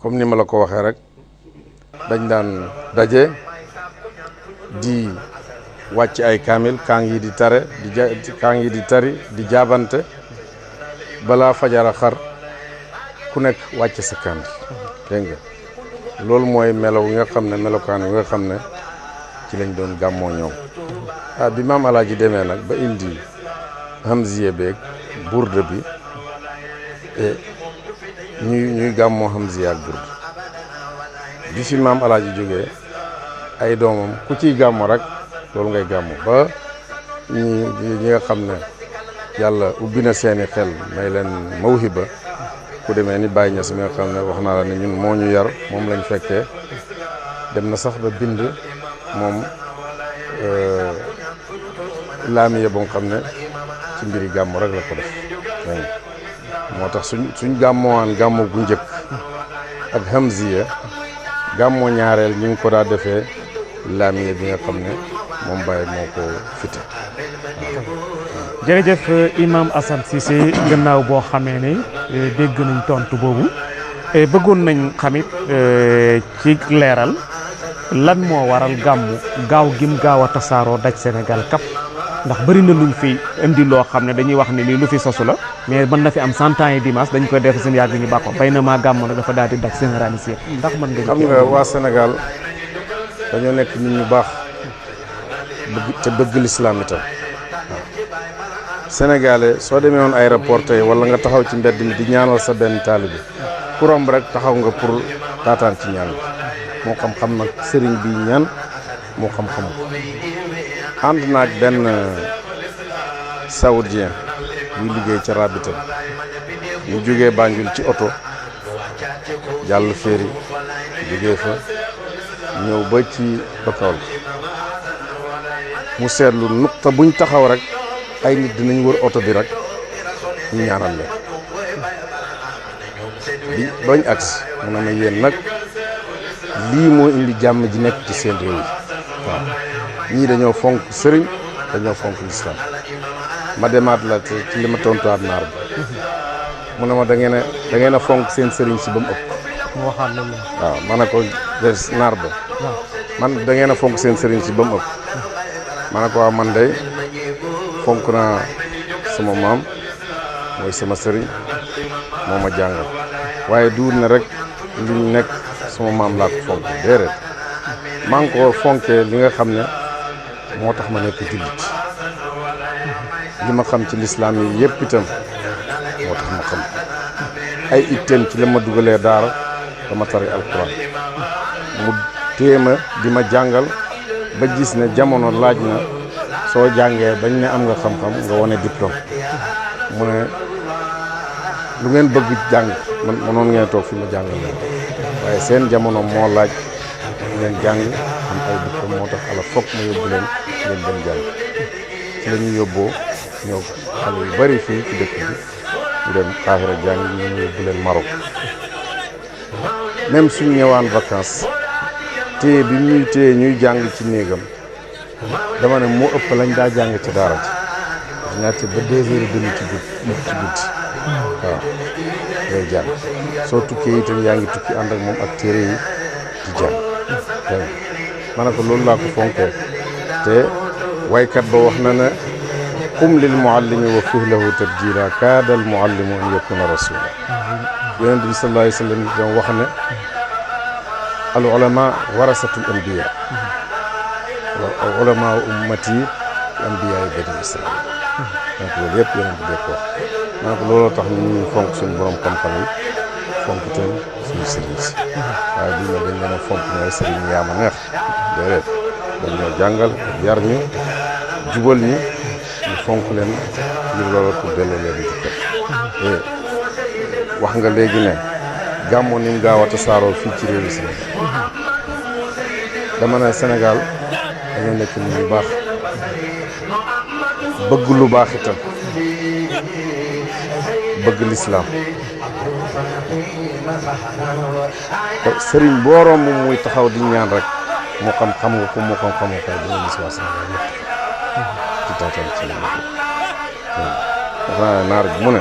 comme ni ma la ko waxee rek dañ daan daje di wàcc ay kaamil kaang yi di tare kaang yi di tari di jaabante balaa fajara xar ku nekk wàcc sa kaamil dégg nga loolu mooy melaw yi nga xam ne melokaan yi nga xam ne ci lañ doon gàmmoo ñoom bi maam Alaaji demee nag ba indi hamziye beeg burda bi ñuy gàmmoo hamziye ak burda bi fi maam Alaaji jógee ay doomam ku ciy gàmmo rek loolu ngay gàmmo ba ñi nga xam ne yàlla ubbi na seeni xel may leen mawhiba ku demee ni Baye Niass mi nga xam ne wax naa la ne ñun moo ñu yar moom lañ fekkee dem na sax ba bind moom laamiye ba nga xam ne ci mbiri gàmmo rek la ko def moo tax suñ gàmmoowaan gàmmo gu njëkk ak hamziya gàmmo ñaareel ñu ngi ko daa defee laamiye bi nga xam ne moom Baye moo ko fite jërëjëf Imam Assane Cissé gannaaw boo xamee ne dégg nañ tontu boobu bëggoon nañ xamit ci leeral lan moo waral gàmmu gaaw gim gaaw a tasaaroo daj Sénégal kap ndax bëri na luñ fi indi loo xam ne dañuy wax ne lii lu fi sosu la mais mën na fi am 100 ans yi dimanche dañ koy def seen yàgg ñu bàkko bay na maa gàmmu nag dafa daal di daj généralisé ndax mën nga xam nga waa Sénégal dañoo nekk nit ñu baax te bëgg lislaam itam sénégalais soo demee woon aéroport tey wala nga taxaw ci mbedd mi di ñaanal sa benn taalibe ku romb rek taxaw nga pour taataan ci ñaan bi moo xam-xam nag sëriñ bi ñaan moo xam-xam ànd naag benn saoudien buy liggéey ca rabita ñu jógee Banjul ci oto jàll féeri jógee fa ñëw ba ci Bakaol mu seetlu nuqta buñ taxaw rek ay nit dinañ wër oto bi rek ñu ñaanal leen bi bañ agsi mu ne ma yéen nag lii moo indi jàmm ji nekk ci seen réew yi waaw ñii dañoo fonk sëriñ dañoo fonk lislaam ma demaat la ci li ma tontuwaat naar bi mu ne ma da ngeen a fonk seen sëriñ si ba mu ëpp mu waxaat loolu waaw ma ne ko naar ba man da ngeen a fonk seen sëriñ si ba mu ëpp ma ne ko waaw man day fonk naa sama maam mooy sama sëriñ moo ma jàngal waaye duur na rek li ñu nekk sama maam laa ko fonk déedéet maa ngi ko fonkee li nga xam ne moo tax ma nekk jullit li ma xam ci lislaam yi yëpp itam moo tax ma xam ay itteem ci la ma dugalee daara dama tari alquran mu téema di ma jàngal ba gis ne jamono laaj na soo jàngee bañ ne am nga xam-xam nga wane diplôme mu ne lu ngeen bëgg jàng man mënoon ngeen toog fi ma jàngal leen waaye seen jamono moo laaj ngeen jàng am ay diplôme moo tax ala foog ma yóbbu leen ngeen dem jàng ci la ñuy yóbboo ñëw xale yu bari fii ci dëkk bi ñu dem Kaahira jàng ñu yóbbu leen Maroc même suñ ñëwaan vacances téye bi ñuy téye ñuy jàng ci néegam dama ne moo ëpp lañ daa jàng ci daara ji ñaate ba 2h30 ci guddi waaw ngay jàng soo tukkee itam yaa ngi tukki ànd ak moom ak téere yi di jàng dégg ma ne ko loolu laa ko fonkee te waykat ba wax na ne qum lil muallimi wa fihlahu tabjila kaada al muallimu an yakuna rasula yonent bi sallallahu alayhi wa sallam doon wax ne al ulama warasatul anbiya wa ulama ummati anbiya bani israil donc loolu yëpp yonent bi ko wax maa ko looloo tax ñu fonk suñu borom xam-xam yi fonk itam suñu sëriñ si waaye bii nag dañ leen a fonk mooy sëriñ yaa ma neex déedéet dañ ñoo jàngal yar ñu jubal ñu ñu fonk leen ngir loolu pour delloo leen di kër wax nga léegi ne gàmmu ni mu gaaw a tasaaroo fii ci réew si dama ne Sénégal dañoo nekk nit ñu baax bëgg lu baax itam bëgg lislaam sëriñ boo romb muy taxaw di ñaan rek moo xam xam nga ko moo xam xamoo ko dina gis waa Sénégal yëpp ci taataan ci la wax naa naar bi mu ne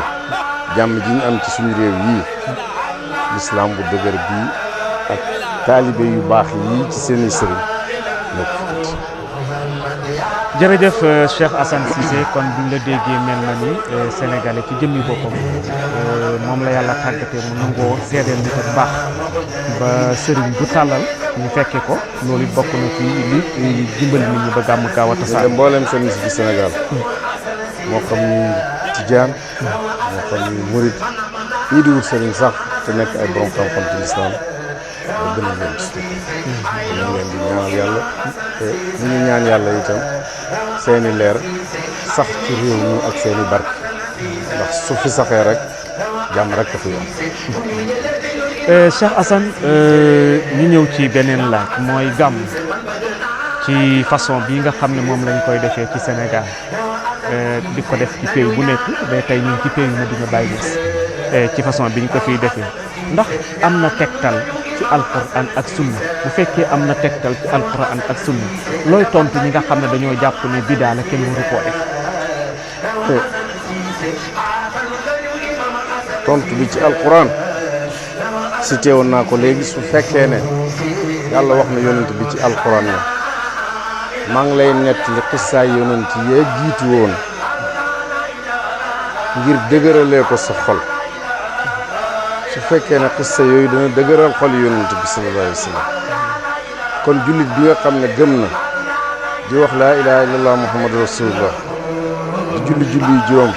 jàmm ji ñu am ci suñu réew yii l'islam bu dëgër bii ak taalibe yu baax yii ci seeni sëriñ nekk fi. jërëjëf Cheikh Assane Cissé kon buñ la déggee mel na ni sénégalais ci jëmmi boppam moom la yàlla tàggatee mu nangoo seedeel nit ak baax ba sëriñ bu tàllal ñu fekke ko loolu it bokk na ci li dimbali nit ñi ba gàmm gaaw a tasaare. mboolem sëriñ si ci Sénégal moo xam ni tijaan moo xam ni murit ñii di wut sëriñ sax te nekk ay borom xam-xam ci lislaam ba gën a leen gis ñu leen di ñaanal yàlla te ñu ngi ñaan yàlla itam seeni leer sax ci réew mi ak seeni barke ndax su fi saxee rek jàmm rek a fi am. Cheikh Assane ñu ñëw ci beneen laaj mooy gàmm ci façon bi nga xam ne moom lañ koy defee ci Sénégal di ko def ci pays bu nekk mais tey ñu ngi ci pays Medina Baye Niass ci façon bi ñu ko fiy defee ndax am na tegtal ci alquran ak sunna bu fekkee am na tegtal ci alquran ak sunna looy tontu ñi nga xam ne dañoo jàpp ne bidaa la kenn waru koo def. tontu bi ci alquran cité woon naa ko léegi su fekkee ne yàlla wax na yonent bi ci alquran ne maa ngi lay nettali xissaay yonent yee jiitu woon ngir dëgëralee ko sa xol su fekkee ne xissa yooyu dana dëgëral xol yonent bi sallallahu alayhi wa sallam kon jullit bi nga xam ne gëm na di wax laa ilaha illallah muhammadu rasulullah di julli juróom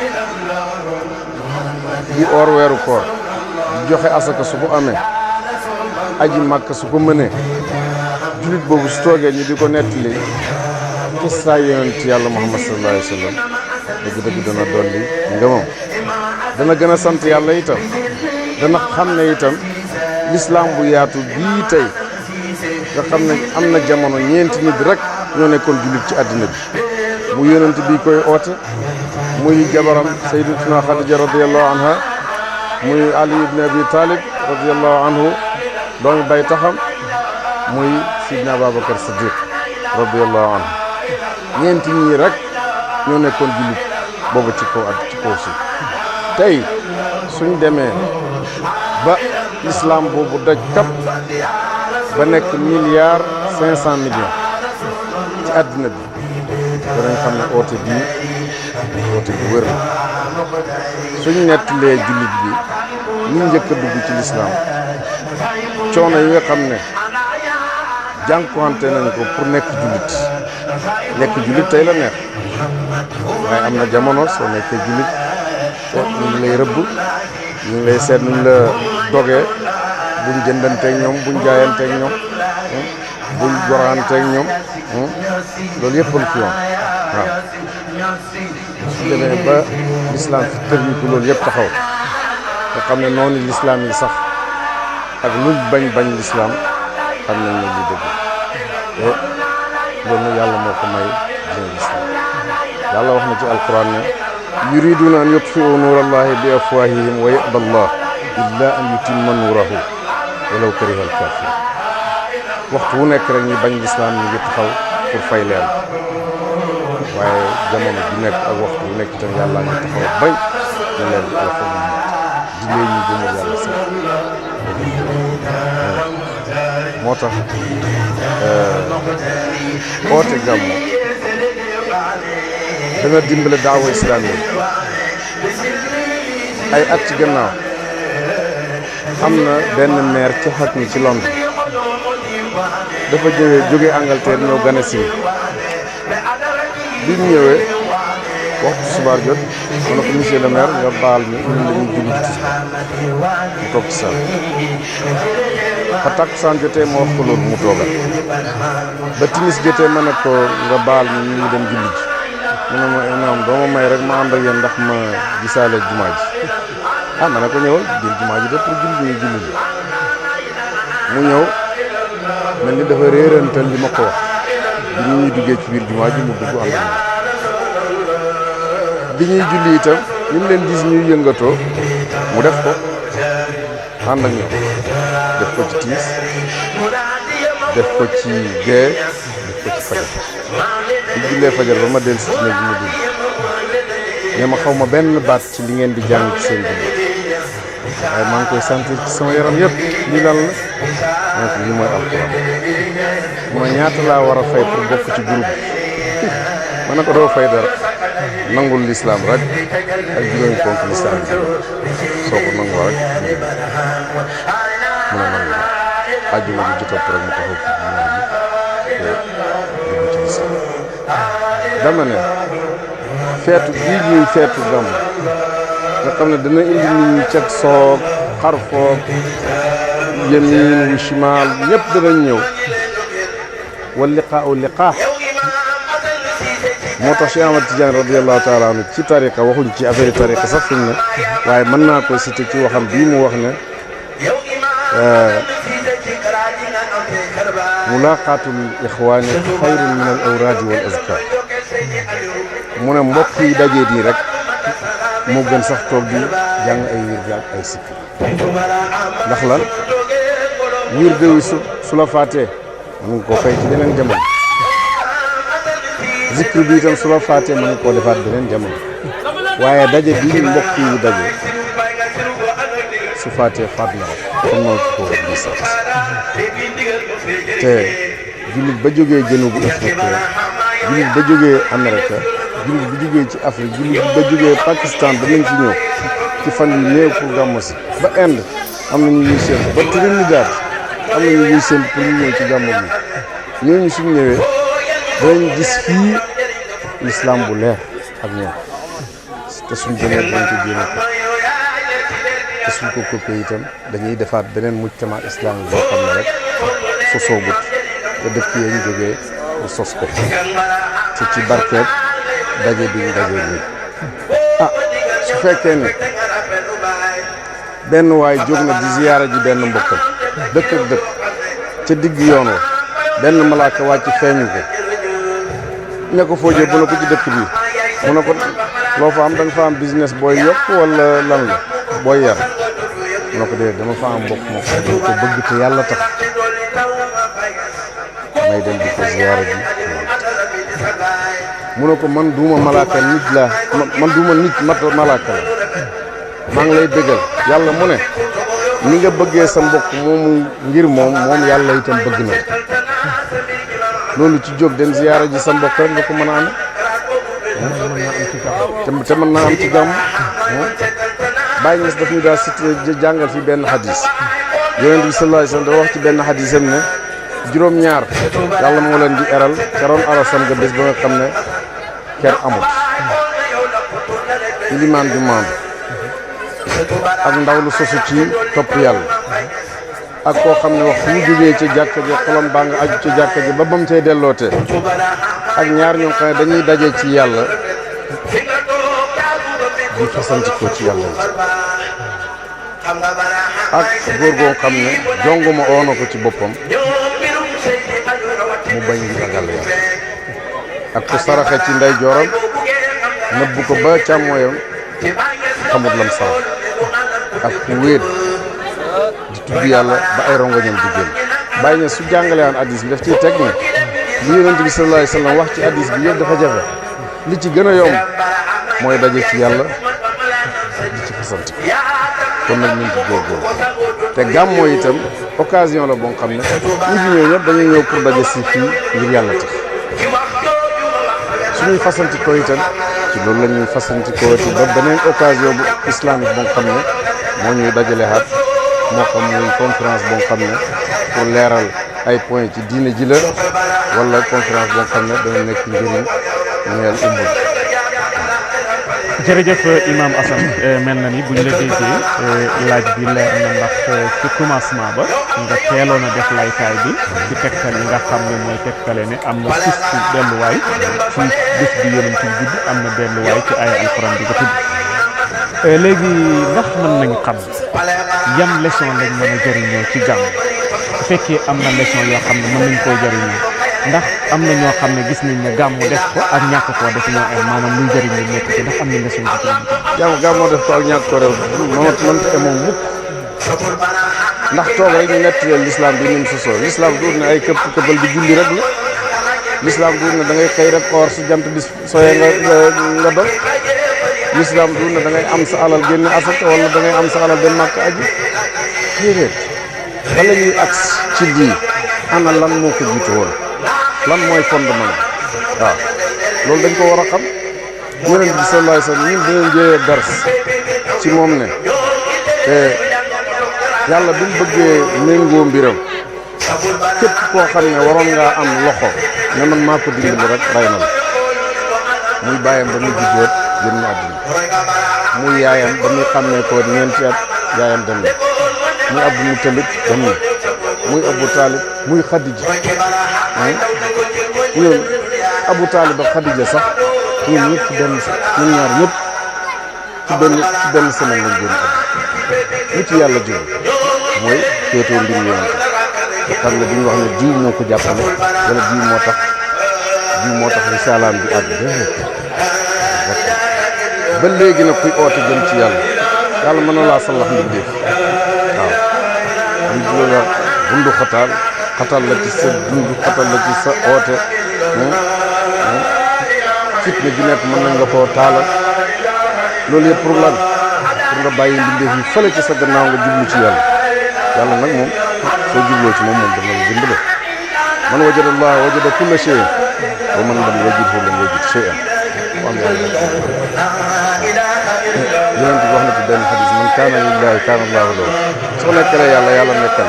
di oor weeru koor di joxe asaka su ko amee aji màkk su ko mënee jullit boobu su toogee ñu di ko nettali xissaa yonent yàlla muhammad sallallahu alayhi wa sallam dëgg-dëgg dana dolli ngëmam dana gën a sant yàlla itam dana xam ne itam lislaam bu yaatu bii tey nga xam ne am na jamono ñeenti nit rek ñoo nekkoon jullit ci àddina bi mu yonent bi koy oote muy jabaram sayyidatuna Xadija radiyallahu anha muy Ali ibn Abi Talib radiyallahu anhu doomi bay taxam muy Sidna Babacar Siddiq radiyallahu anhu ñeenti ñii rek ñoo nekkoon jullit boobu ci kaw si tey suñ demee ba l'islam boobu daj kap ba nekk milliard 500 millions ci àddina bi danañ xam ne oote bii oote bu wér la suñ nettalee jullit bi ñu njëkk a dugg ci l'islam coono yi nga xam ne jànkuwante nañ ko pour nekk jullit tey la neex waaye am na jamono soo nekkee jullit ñu ngi lay rëbb ñu ngi lay seet nuñ la dogee buñ jëndanteeg ñoom buñ jaayanteeg ñoom buñ goraanteeg ñoom loolu yëpp la fi woon waaw su demee ba l'islam fi tër ko loolu yëpp taxaw nga xam ne noonu l'islam yi sax ak luñ bañ l'islam xam nañ ne li dëgg te loolu yàlla moo ko may dina l'islam yàlla wax na ci alquran ne yuriduna an yutfiu nuurallahi bi afwahihim wa yaba allah illa an yutimma nuurahu walaw kariha alkafir waxtu wu nekk rek ñi bañ l'islam ñu ngi taxaw pour fay leen waaye jamono bi nekk ak waxtu wu nekk itam yàlla ngi taxaw bañ ne leen di alfa di leen ñu gëmul yàlla sax moo tax oote gàmmu dana dimbale daawa islaam yi ay at ci gannaaw am na benn maire ci xat mi ci Londres dafa jóge Angleterre ñëw gane si bi mu ñëwee waxtu subaar jot mu ne ko monsieur le maire nga baal ñu ñun dañuy julli ci mu toog ci saal fa takkusaan jotee ma wax ko loolu mu toogal ba timis jotee ma ne ko nga baal ñu ñu dem julli ji mu ne ma imaam doo ma may rek ma ànd ak yéen ndax ma gisaale jumaa ji ma ne ko ñëwal biir jumaa ji de pour julli ji mu ñëw mel ni dafa réerantal li ma ko wax bi ñuy duggee ci biir jumaa ji mu dugg ànd ak bi ñuy julli itam ni mu leen gis ñuy yëngatoo mu def ko ànd ak ñoom def ko ci tiis def ko ci gee def ko ci fajar bi jullee fajar ba ma dellu si ci néeg bi ma dugg ne ma xaw ma benn baat ci li ngeen di jàng ci seen dugg waaye maa ngi koy sentir ci sama yaram yëpp lii lan la ma ne ko lii mooy alquran mu ne ñaata laa war a fay pour bokk ci groupe bi ma ne ko doo fay dara nangul lislaam rek ak juróomi ponk lislaam bi soo ko nangoo rek mu ne nangu àjjuma ji ci topp rek mu taxaw fi te dugg ci lislaam dama ne feetu bii ñuy feetu gàmm nga xam ne dana indi nit ñi ceg soog xar foog yamin wu shimal ñëpp danañ ñëw wal liqaau liqaa moo tax Cheikh Ahmad Tidiane radiyallahu taala anhu ci tariqa waxuñ ci affaire tariqa sax fi mu ne waaye mën naa koy cité ci waxam bii mu wax ne mulaqaatul ixwaani xayrun min al awraadi wal azkar mu ne mbokk yi dajee nii rek moo gën sax toog di jàng ay wirde ak ay sikki ndax lan wirde wi su la faatee mën nga koo fay ci beneen jamono zikr bi itam su la faatee mën nga koo defaat beneen jamono waaye daje bi mbokk yi daje su faatee faat na rek kon moo ko di sant te jullit ba jógee Janubu Afrique jullit ba jógee Amérique jullit bi jógee ci Afrique jullit ba jógee Pakistan ba nañ fi ñëw ci fan yu néew pour gàmmu si ba Inde am na ñu ñuy séntu ba Trinidad am na ñu ñuy séntu pour ñu ñëw ci gàmmu bi ñooñu suñ ñëwee danañ gis fii l'islam bu leer ak ñoom te suñ demee dañ ko jéem a ko te suñ ko coppee itam dañuy defaat beneen mujtama islam boo xam ne rek sosoo gut te dëkk yi ñu jógee pour sos ko te ci barkeeb daje bi ñu daje nii su fekkee ne benn waay jóg na di ziyaara ji benn mbokkam dëkk ak dëkk ca digg yoon wa benn malaaka wàcc feeñu ko ne ko foo jëm bu ne ko ci dëkk bi mu ne ko loo fa am da nga fa am business booy yokk wala lan la booy yar mu ne ko dee dama fa am mbokk moo xam ne ko bëgg te yàlla tax may dem di ko ziyaara ji mu ne ko man duuma malaaka nit la man duuma nit malaaka la maa ngi lay dëggal yàlla mu ne ni nga bëggee sa mbokk moomu ngir moom yàlla itam bëgg na loolu ci jóg dem ziyaara ji sa mbokk rek nga ko mën a amee te mën naa am ci gàmm bàyyi nga daf ñu daal cité jàngal fi benn xadis yonent bi sallallahu alayhi wasallam dafa wax ci benn xadisam ne juróom-ñaar yàlla moo leen di eral ca roon arasam nga bés ba nga xam ne ker amul ilimaan ju maandu ak ndaw lu sosu ci topp yàlla ak koo xam ne wax fu mu jógee ca jàkka ji xolam baa nga aju ca jàkka ji ba bam cay delloote ak ñaar ñoo xam ne dañuy daje ci yàlla di fasantikoo ci yàlla yi ak góor goo xam ne jonguma oo na ko ci boppam mu bañ di ragal yàlla ak ku saraxe ci ndey jooram nëbbu ko ba càmmooyam xamut lam sarax ak ku wéet di tudd yàlla ba ay rongoñam di génn bàyyi na su jàngale aan addis bi daf ciy teg ne li yonent bi sallallahu alayhi wasallam wax ci addis bi yëpp dafa jafe li ci gën a yomb mooy daje ci yàlla di ci fasante kon nag ñu ngi ci góorgóorlu te gàmmoo itam occasion la boo xam ne ñi fi ñëw ñëpp dañuy ñëw pour daje si fii ngir yàlla tax suñuy fasanti ko itam ci loolu la ñuy fasanti ko ci ba beneen occasion bu islamique boo xam ne moo ñuy dajale xaat moo xam muy conférence boo xam ne pour leeral ay point ci diine ji la wala conférence boo xam ne dana nekk njëriñ ñeel umma jërëjëf Imam Assane mel na ni bu ñu la déggee laaj bi leer na ndax ci commencement ba nga teeloon a def laytaay bi ci tegtal yi nga xam ne mooy tegtale ne am na sustu delluwaay ci bés bi yonent ci judd am na delluwaay ci ay alxuraan bi nga tudd léegi ndax mën nañu xam yan leçon lañ mën a jëriñoo ci gàmm su fekkee am na leçon yoo xam ne mën nañ koo jëriñoo ndax am na ñoo xam ne gis nañ ne gàmmu def ko ak ñàkk koo def ñoo am maanaam luy jëriñ la nekk ci ndax am na leçon ci gàmmu def ko ak ñàkk ko rew mënta moom mukk ndax toog rek ñu nettali l'islam bi nim sosoo l'islam duur ne ay këppal di julli rek la l'islam duur ne da ngay xëy rek koor su jant bi sooyee nga dog l'islam du ne da ngay am sa alal génne asaka wala da ngay am sa alal dem màkk aji déedéet bala ñuy aks ci lii ana lan moo ko jiitu woon lan mooy fondement waaw loolu dañ ko war a xam yonent bi sallallahu alayhi wa sallam ñun dinañ jëyee dars ci moom ne te yàlla bi mu bëggee méngoo mbiram képp koo xam ne waroon ngaa am loxo ne man maa ko dimbali rek ray na la muy bàyyam ba muy juddoot génn àddina muy yaayam ba muy xàmmee ko ñeenti at yaayam dem na muy Abdu Mutalib dem na muy Abu Talib muy Khadija ñoom Abu Talib ak Khadija sax ñoom ñëpp ci benn ñun ñaar ñëpp ci benn semaine lañ génn àddina lu ci yàlla jóge mooy féetoo mbir yonent xam ne duñu wax ne jiw moo ko jàppale wala jiw moo tax risalaam bi àgg ba léegi nag kuy oote jëm ci yàlla mën na laa sallax mbindeef waaw ñu la bundu xatal la ci sa dund xatal la ci sa oote fitna ji nekk mën nañ nga koo taalal loolu yëpp pour lan pour nga bàyyi mbindeef yi fële ci sa gannaaw nga jublu ci yàlla nag moom soo jubloo ci moom dana la dimbale man wajada Allah wajada kulla shay'in wa man lam yajidhu lam yajid shay'an am yonent bi wax na ci benn xadis man kaana lillahi kaana Allahu lahu soo nekkalee yàlla nekkal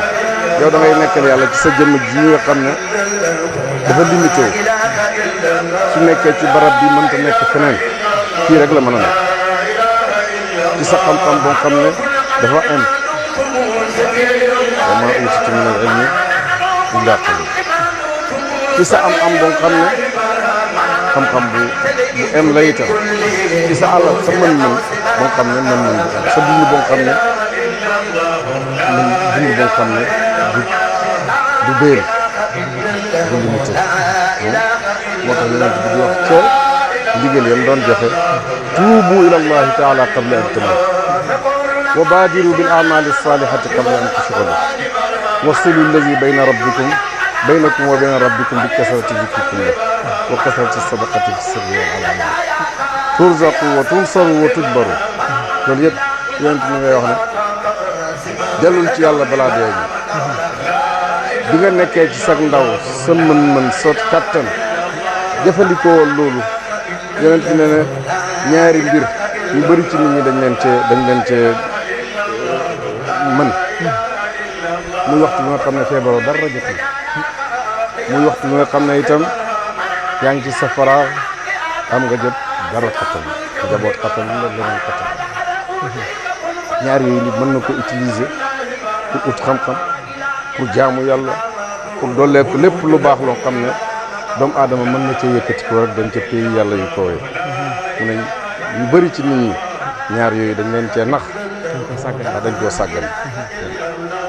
yow da ngay nekkal yàlla ci sa jëmm ji nga xam ne dafa limité su nekkee ci barab bi mënta nekk feneen kii rek la mën a nekk ci sa xam-xam boo xam ne dafa am wa maa uutiitu mina al-ilmi illaa qaliil ci sa am boo xam ne xam-xam bu em la itam ci sa alal sa mën-mën boo xam ne mën-mën bu am sa dund boo xam ne du béel du limité moo tax yonent bi di wax ca ndigal yam doon joxe tuubu ila allahi taala qabla an tamuutu wa baadiru bil a'maali salihati qabla an tashghalu wasilu alladi baynakum wa bayna rabbikum bi kasrati zikrikum wa kasrati sadaqati fi sirri wal alani turzaqu wa tunsaru wa tujbaru loolu yëpp yonent mi ngay wax ne dellul ci yàlla balaa dee ji bi nga nekkee ci sag ndaw sa mën-mën sa kattan jëfandikoo loolu yonent bi ne ne ñaari mbir ñu bëri ci nit ñi dañ leen cee mën muy waxtu bi nga xam ne feebaroo dara jotul muy waxtu bi nga xam ne itam yaa ngi ci safara am nga jot dara xattal jaboot xattal la leneen xattal ñaar yooyu nit mën na ko utiliser pour ut xam-xam pour jaamu yàlla pour dolleeku lépp lu baax loo xam ne doomu aadama mën na cee yëkkati ko rek dem ca pays yàlla yu koowee mu ne ñu bëri ci nit ñi ñaar yooyu dañ leen cee nax ndax dañ koo sàggan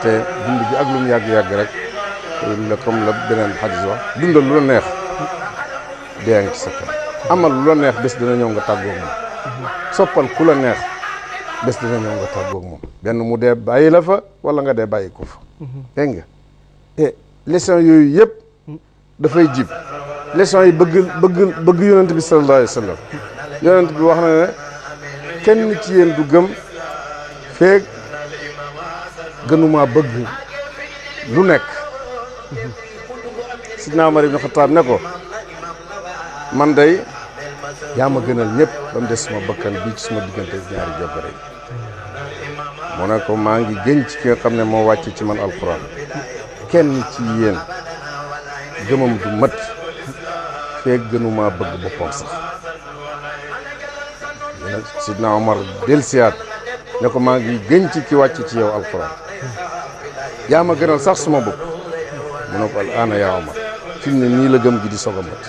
te dund gi ak lu mu yàgg-yàgg rek la comme la beneen xadis wax dundal lu la neex dee ngi ci sa kanam amal lu la neex bés dina ñëw nga tàggoog moom soppal ku la neex bés dina ñëw nga tàggoog moom benn mu dee bàyyi la fa wala nga dee bàyyi ko fa dégg nga et leçon yooyu yëpp dafay jib leçon yi bëgg yonent bi sallallahu alayhi wa sallam yonent bi wax na ne kenn ci yéen du gëm feeg gënumaa bëgg lu nekk sidna Umar ibn Xattaab ne ko man day yaa ma gënal ñëpp ba mu des suma bakkan bii ci suma diggante ñaari jobare yi mu ne ko maa ngi gën ci ki nga xam ne moo wàcc ci man alquran kenn ci yéen gëmam du mat feeg gënumaa bëgg boppam sax sidna Omar delsiyaat ne ko maa ngi gën ci ki wàcc ci yow alquran yaa ma gënal sax suma bopp mu ne ko al aana yaa Omar fi mu ne nii la gëm gi di soog a mat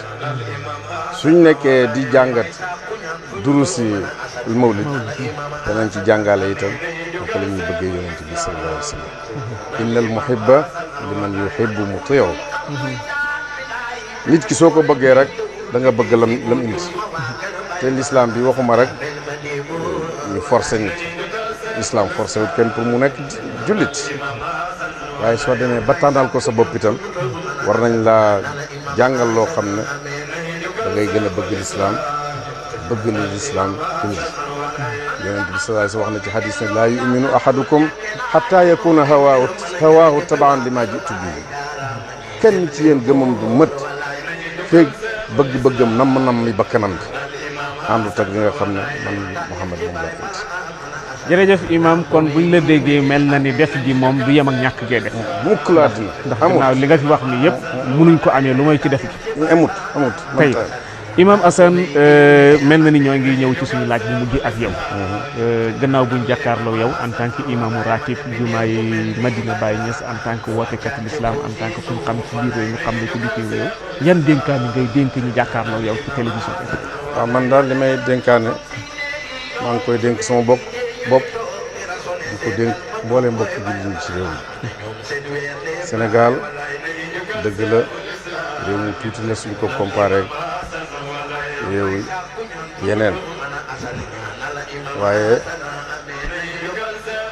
suñ nekkee di jàngat durusi mawlid danañ ci jàngale itam naka la ñuy bëggee yonent bi sallallahu alayhi wa sallam innal muhibba liman yuhibbu muti'u nit ki soo ko bëggee rek da nga bëgg lam indi te l'islam bi waxuma rek ñu forcé nit l'islam forcé wut kenn pour mu nekk jullit waaye soo demee ba tànnal ko sa bopp itam war nañ laa jàngal loo xam ne da ngay gën a bëgg l'islam bëgg li l'islam indi yonent bi sallallahu alayhi wasallam wax na ci hadis ne laa yuminu ahadukum hatta yakuna hawaahu tabaan li ma jitu bihi kenn ci yéen gëmam du mët feeg bëgg-bëggam namm mi bakkanam bi àndut ak li nga xam ne man Mouhamed moom laa indi. jërëjëf imam kon buñ la déggee mel na ni def gi moom du yem ak ñàkk gee def. mukk laa dina ndax gannaaw li nga fi wax ni yëpp mënuñ ko amee lu may ci def gi. amut tey imam Assane mel na ni ñoo ngi ñëw ci suñu laaj bu mujj ak yow. gannaaw buñ jàkkaarloo yow en tant que imamu ratib jumaay Madina Baye Niass en tant que wootekat l'islam en tant que kuñ xam ci biir réew ñu xam ne ci bitim réew yan dénkaani ngay dénk ñu jàkkaarloo yow ci télévision bi. waaw man daal li may dénkaane maa ngi koy dénk sama bopp di ko dénk mboole mbokk jullit ñi ci réew mi Sénégal dëgg la réew mi tuuti la suñ ko comparé réew yeneen waaye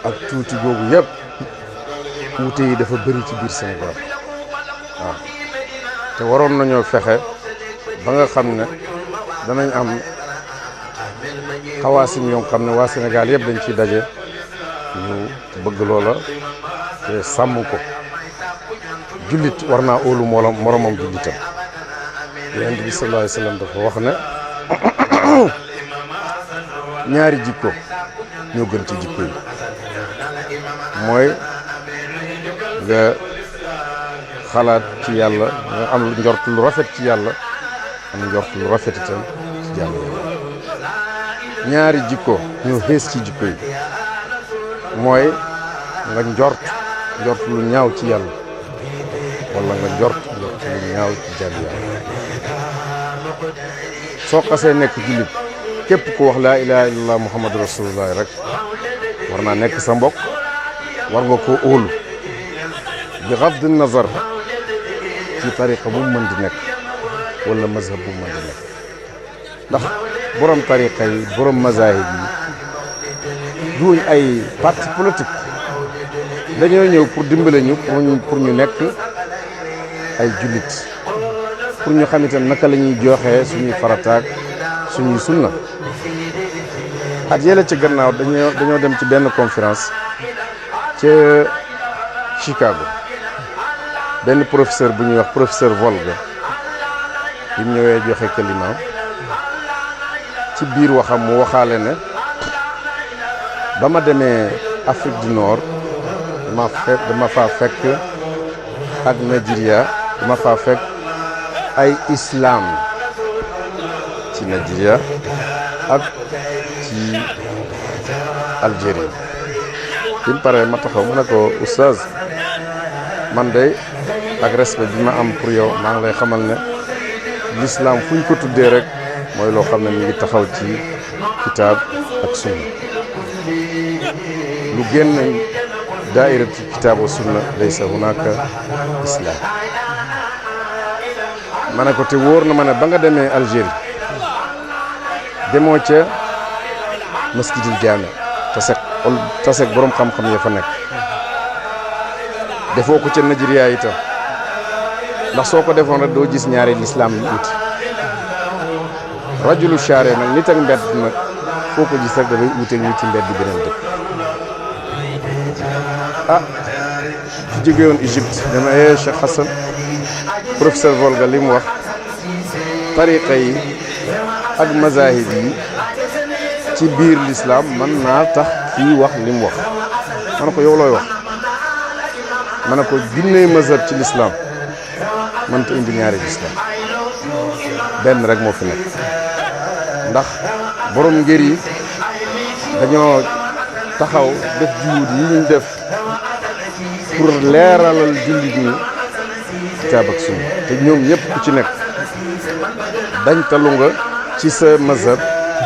ak tuuti googu yëpp wuute yi dafa bëri ci biir Sénégal waaw te waroon nañoo fexe ba nga xam ne danañ am xawaasim yoo xam ne waa Sénégal yëpp dañ ciy daje ñu bëgg loola te sàmm ko jullit war naa óolu moromam jullitam Yonent bi sallallahu alayhi wa sallam dafa wax ne ñaari jikko ñoo gën ci jikko yi mooy nga xalaat ci yàlla nga am njort lu rafet ci yàlla am njort lu rafet itam ci jàmm ñaari jikko ñoo xees ci jikko yi mooy nga njort lu ñaaw ci yàlla wala nga njort lu ñaaw ci jàmm yàlla soo xasee nekk jullit képp ku wax laa ilaha illallah muhammadu rasulullah rek war naa nekk sa mbokk war nga koo óolu bi xafdi nazar ci tariqa bu mu mën di nekk wala mazhab bu mu mën di nekk ndax borom tariqa yi borom mazahib yi duñ ay parti politique dañoo ñëw pour dimbale ñu pour ñu nekk ay jullit pour ñu xam itam naka la ñuy joxee suñuy farataak suñuy sunna at yële ci gannaaw dañoo dem ci benn conférence ca Chicago benn professeur bu ñuy wax professeur Volga bi mu ñëwee joxe kalimaam ci biir waxam mu waxaale ne ba ma demee Afrique du Nord dama faa fekk ak Nigeria dama faa fekk ay islam ci Nigeria ak ci Algérie bi mu paree ma taxaw mu ne ko oustaz man de ak respect bi ma am pour yow maa ngi lay xamal ne l'islam fu ñu ko tuddee rek mooy loo xam ne mi ngi taxaw ci kitaab ak sunna lu génn daairatu kitaab wa sunna laysa hunaka islam ma ne ko te wóor na ma ne ba nga demee Algérie demoo ca masjidil jaami tasek borom xam-xam ya fa nekk defoo ko ca Nigeria itam ndax soo ko defoon rek doo gis ñaari lislaam yu uti rajulu share nag nit ak mbedd nag foo ko gis rek dafay uute nit ci mbedd beneen dëkk fi jóge woon Égypte dama Cheikh Hassan professeur Volga li mu wax tariqa yi ak mazahib yi ci biir l'islam mën naa tax kii wax li mu wax ma ne ko yow looy wax ma ne ko junney mazhab ci l'islam mënta indi ñaari l'islam benn rek moo fi nekk ndax borom ngir yi dañoo taxaw def juhud yi ñu def pour leeralal jullit ñi kitaab ak sunna te ñoom ñëpp ku ci nekk dañ talu nga ci sa mazhab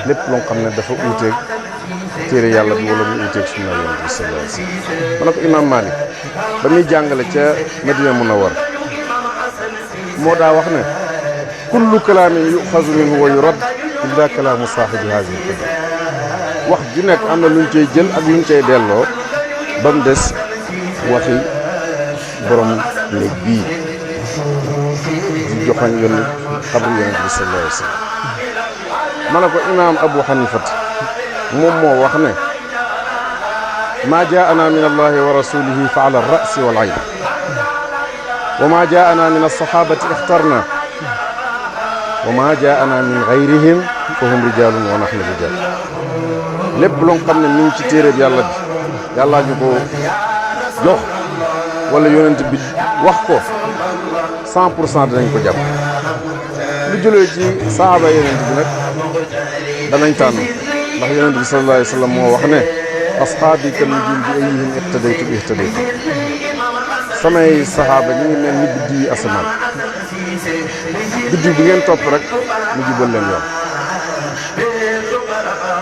lépp loo xam ne dafa uuteeg téere yàlla bi wala mu uuteeg sunna yonent bi sallallahu alayhi wasallam ma ne ko imam Malik ba muy jàngale ca Madina Munawwar moo daa wax ne kullu kalaamin yuxazu minhu wa yurad illa kalaamu saahibi haadihi al-qibla wax ju nekk am na luñ cay jël ak luñ cay delloo ba mu des waxi borom néeg bii di joxañ xabru yonent bi sallallahu alayhi wasallam ma ne ko imaam Abu Hanifat moom moo wax ne maa jaana min allahi wa rasulihi fa ala alrasi wal ayn wa maa jaana min alsahabati ixtarna wa maa jaana min gayrihim fa hum rijalun wa nahnu rijal lépp loo xam ne mi ngi ci téere bi yàlla bi yàllaa ñu ko jox wala yonent bi wax ko 100% dinañ ko jàpp lu jëlee ci saaba yonent bi nag danañ tànn ndax yonent bi sallallahu alayhi wa sallam moo wax ne ashaabi kan nujum bi ayyihim iqtadaytu ihtadaytu samay saxaaba ñi ngi mel ni biddi yi asamaan biddi bi ngeen topp rek mu jubal leen yoon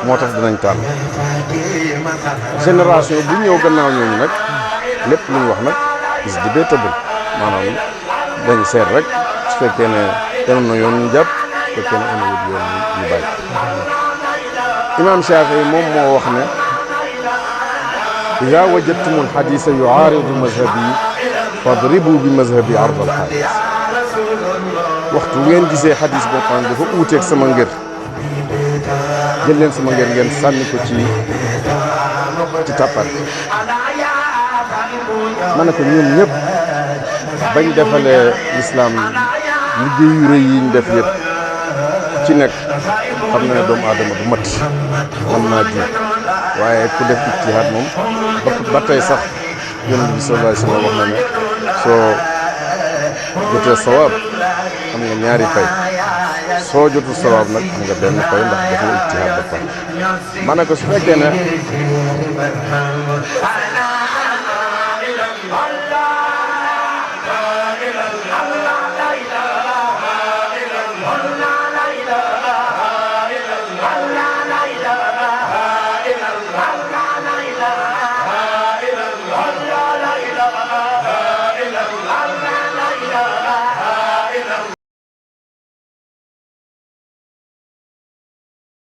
moo tax dinañ tànn génération bu ñëw gannaaw ñooñu nag lépp lu ñu wax nag is debatable maanaam dañ seet rek su fekkee ne enoon na yoon ñu jàpp su fekkee ne enowut yoon ñu bàyyi imam Shafii moom moo wax ne ida wajadtumu alxadisa yuaaridu mazhabi fadribu bi mazhabi ard alxadis waxtu ngeen gisee xadis boo xam ne dafa uuteeg sama ngir jël leen sama ngir ngeen sànni ko ci tàppal ma ne ko ñoom ñëpp bañ defalee lislaam liggéey yu rëy yi ñu def yëpp ci nekk xam na ne doomu aadama du mat mën naa ji waaye ku def ijtihaad moom ba tey sax yonent bi sallallahu alayhi wa sallam wax na ne soo jotee sawaab am nga ñaari fay soo jotul sawaab nag am nga benn fay ndax def nga ijtihaad ba pare ma ne ko su fekkee ne